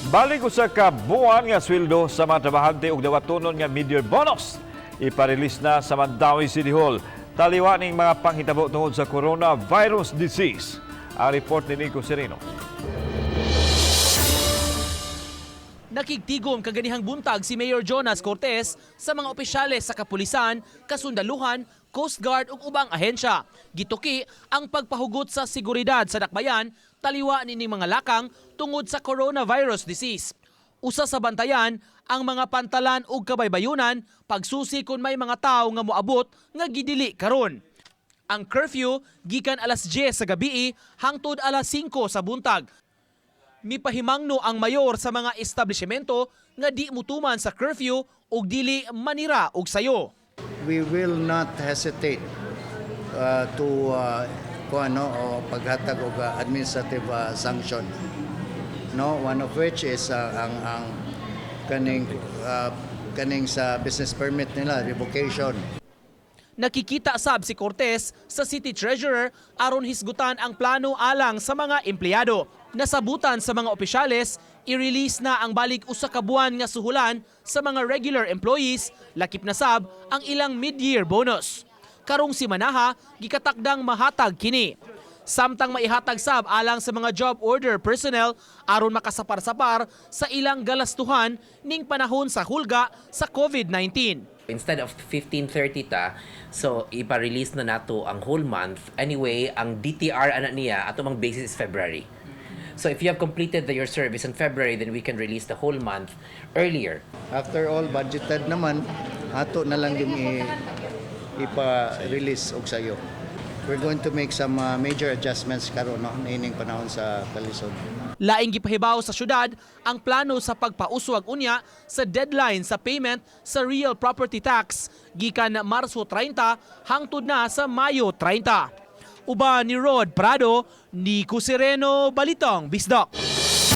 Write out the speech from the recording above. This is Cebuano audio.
Balik usa ka buwan nga sweldo sa mga trabahante ug dawatonon nga mid-year bonus iparelease na sa Mandaue City Hall. Taliwa ning mga panghitabo tungod sa coronavirus disease. Ang report ni Nico Sereno. Nakigtigom kaganihang buntag si Mayor Jonas Cortez sa mga opisyales sa kapulisan, kasundaluhan, Coast Guard ug ubang ahensya. Gituki ang pagpahugot sa seguridad sa dakbayan taliwa nining mga lakang tungod sa coronavirus disease. Usa sa bantayan ang mga pantalan ug kabaybayunan, pagsusi kung may mga tawo nga moabot nga gidili karon. Ang curfew gikan alas 10 sa gabi hangtod alas 5 sa buntag. Mipahimangno ang mayor sa mga establishmento nga di mutuman sa curfew ug dili manira og sayo. We will not hesitate to kung ano o paghatag og administrative sanction, no? One of which is ang kaning sa business permit nila, revocation. Nakikita sab si Cortez sa City Treasurer aron hisgutan ang plano alang sa mga empleyado. Nasabutan sa mga opisyales, i-release na ang balik usa ka buwan nga suhulan sa mga regular employees, lakip na sab ang ilang mid-year bonus. Karong simanaha, gikatakdang mahatag kini. Samtang maihatag sab alang sa mga job order personnel aron makasapar-sapar sa ilang galastuhan ning panahon sa hulga sa COVID-19. Instead of 15:30 ta, so ipa-release na nato ang whole month. Anyway, ang DTR ana niya, ato mang basis is February. So if you have completed your service in February, then we can release the whole month earlier. After all, budgeted naman, ato na lang yung ipa-release og sayo. We're going to make some major adjustments karon, no, niining panahon sa kalisod. Laing gipahibaw sa syudad ang plano sa pagpauswag unya sa deadline sa payment sa real property tax gikan Marso 30 hangtod na sa Mayo 30. Uban ni Rod Prado, Nico Sereno, Balitang Bisdak.